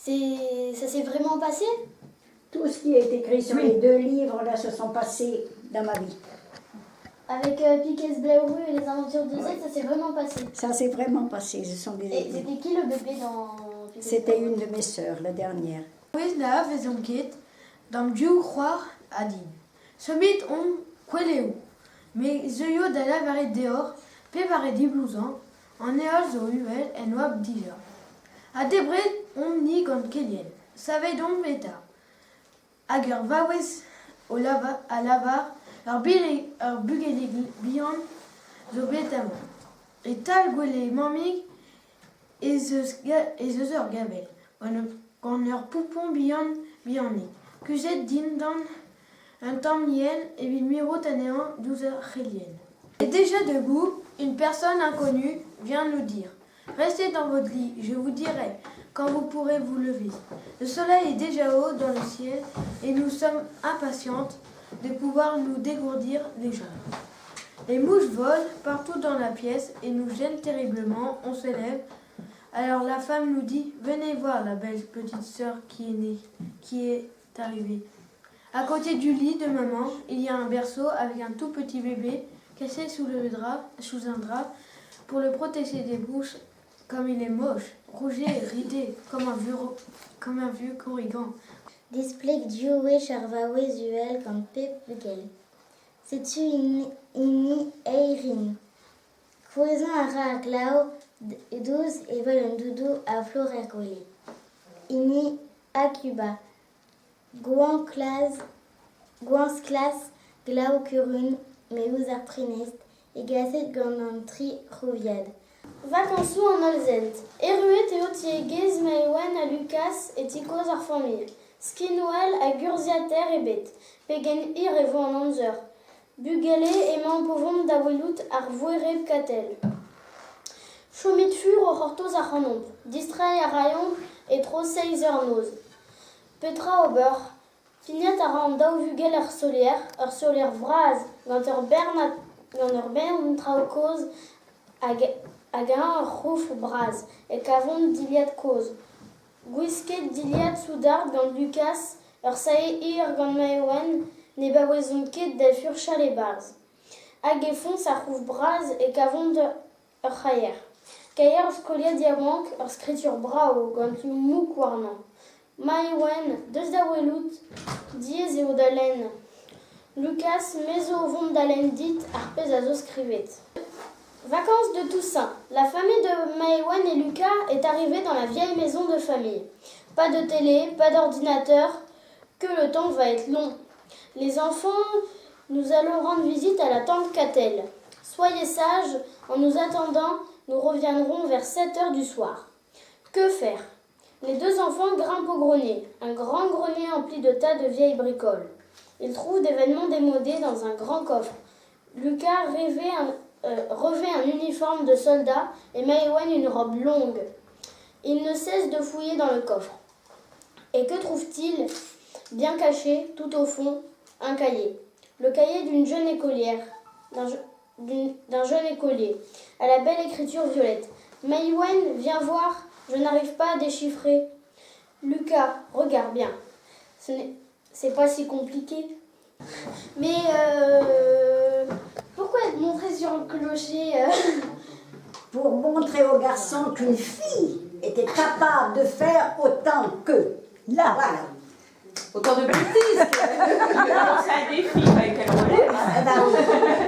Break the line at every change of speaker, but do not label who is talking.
C'est, ça s'est vraiment passé
Tout ce qui est écrit sur les deux livres, là, se sont passés dans ma vie.
Avec euh, Piquez Blaouru et les aventures de Z, ça s'est vraiment passé.
Ça s'est vraiment passé. Ce sont des...
Et c'était qui le bébé dans Piquez
C'était
Blaouru
une de mes sœurs, la dernière.
Pezh na anavezomp ket d'am div c'hoar ha din. Chomit omp kweleoù. Me zeuio da lavaret deoc'h pevare diblouzañ, an heol zo uhel en oabl dija. Ha debret omp-ni gant kelien. Savet omp eta. Hag ur vaouez o lavar, a lavar ur, ur bugelig bihan zo bet amañ. E-tal gwele mammig ez eus, ez eus ur gavell gant ur poupon bihan bihanik kuzhet dindan un tamm yen evit mirout anezhañ diouzh ar c'helien. Et déjà debout, une personne inconnue vient nous dire Restez dans votre lit, je vous dirai quand vous pourrez vous lever. Le soleil est déjà haut dans le ciel et nous sommes impatientes de pouvoir nous dégourdir les jambes. Les mouches volent partout dans la pièce et nous gênent terriblement. On se lève. Alors la femme nous dit Venez voir la belle petite sœur qui est née, qui est arrivée. À côté du lit de maman, il y a un berceau avec un tout petit bébé caché sous, le drap, sous un drap pour le protéger des bouches, comme il est moche, rouget et ridé, comme un vieux, comme un vieux korrigan.
Displeg div wech ar vaouez uhel gant pep bugel. Setu hini Eirin. Kouezhañ a ra ar glav dous evel un doudou a flour er gwele. Hini Akuba. Goañv-sklas, glav-kurun, met ouzh ar prenestr, hegaset gant an tri c'houviad. Vakañsoù an Hollsent. Erruet eo tiegezh Maïwenn ha Lukaz e ti kozh ar familh. Skinwel hag urzhiataer ebet. Pegen hir e vo an amzer. Bugale emaomp o vont da welout ar voereb Katell. Chomit fur o c'hortoz ac'hanomp. Distreiñ a raio e-tro seizh eur noz. Petra ober? Pignat a ra an daou vugel er solier, ur solier vras gant ur bern gant ur bern traoù kozh hag hag eñ ur c'houf bras, e kavont dilhad kozh. Gwisket dilhad soudard gant Lukaz, ur sae hir gant Maïwenn, ne baouezont ket da furchal e-barzh. Hag e foñs ar c'houf bras e kavont ur c'haier. Kaier ur skoliad yaouank, ur skritur brav gant liv mouk warnañ. Maïwenn, deus da welout, diaes eo da lenn. Lukaz, me zo o vont da lenn dit ar pezh a zo skrivet. Vacances de Toussaint. La famille de Maïwenn et Lucas est arrivée dans la vieille maison de famille. Pas de télé, pas d'ordinateur, que le temps va être long. Les enfants, nous allons rendre visite à la tante Catel. Soyez sages, en nous attendant, nous reviendrons vers 7 heures du soir. Que faire Les deux enfants grimpent au grenier, un grand grenier empli de tas de vieilles bricoles. Ils trouvent des vêtements démodés dans un grand coffre. Lucas rêvait un, euh, revêt un uniforme de soldat et Maïwenn une robe longue. Il ne cesse de fouiller dans le coffre. Et que trouve-t-il Bien caché, tout au fond, un cahier. Le cahier d'une jeune écolière, d'un jeune écolier, à la belle écriture violette. Maïwenn, viens voir, je n'arrive pas à déchiffrer. Lucas, regarde bien. Ce n'est c'est pas si compliqué. Mais euh, pourquoi être montré sur le clocher euh
Pour montrer aux garçons qu'une fille était capable de faire autant qu'eux. Là, voilà.
Autant de bêtises
C'est un défi.